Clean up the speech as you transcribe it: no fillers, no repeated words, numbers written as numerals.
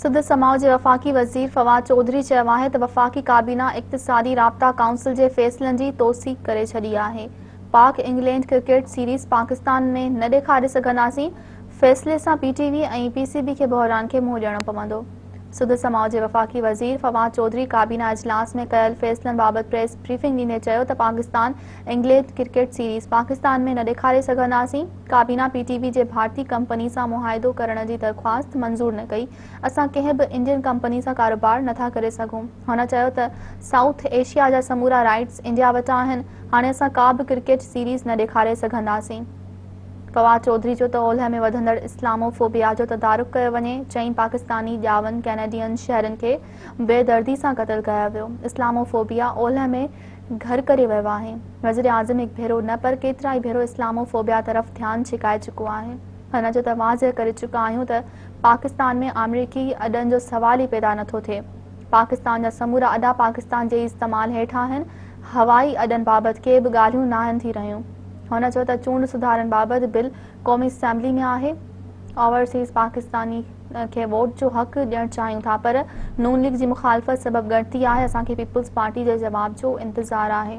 سڌ سماء جي وفاقي وزير فواد چوڌري چيو آهي ته وفاقي ڪابينا اقتصادي رابطا ڪائونسل جي فيصلن جي توثيق ڪري ڇڏي آهي، Pak England cricket series Pakistan ۾ نه ڏيکاري سگهنداسين، فيصلي سان P T V ۽ P C B کي بحران کي منهن ڏيڻو پوندو. سڌ سماء جي وفاقي وزير فواد چوڌري ڪابينا اجلاس ۾ ڪيل فيصلن بابت پريس بريفنگ ڏيندي چيو ته Pakistan England cricket series Pakistan ۾ نه ڏيکاري سگهنداسين، ڪابينا پي ٽي وي جي ڀارتي ڪمپني سان معاهدو ڪرڻ جي درخواست منظور نه ڪئي، اسان ڪنهن به انڊين ڪمپني سان ڪاروبار نٿا ڪري سگهون. هن چيو ته سائوٿ ايشيا جا سمورا رائٽس انڊيا وٽ آهن، هاڻي اسان ڪا به ڪرڪيٽ سيريز نه ڏيکاري سگهنداسين. فواد چوڌري چيو ته اولهه ۾ وڌندڙ اسلامو فوبيا جو تدارڪ ڪيو وڃي، چئين پاڪستاني ڄاون ڪينيڊين شهرين کي بيدردي سان قتل ڪيو ويو، اسلامو فوبيا اولهه ۾ گهر ڪري ويو آهي. وزيراعظم هڪ ڀيرو نه پر ڪيترائي ڀيرو اسلامو فوبيا طرف ڌيان ڇڪائي چڪو آهي. هن چيو ته واضح ڪري چڪا آهيون ته پاڪستان ۾ آمريڪي اڏن جو سوال ئي پيدا نٿو ٿئي. پاڪستان جا سمورا اڏا پاڪستان جي ئي استعمال هيٺ آهن. هوائي اڏن بابت ڪي به ڳالهيون ناهن ٿي رهيون. هن چيو ته چونڊ سڌارن بابت بل قومي اسيمبلي ۾ آهي. اوورسيز پاڪستاني کي ووٽ جو حق ڏيڻ چاهيون ٿا پر نون ليگ جي مخالفت سبب ڳڻتي آهي، اسان کي پيپلز پارٽي جي جواب جو انتظار آهي.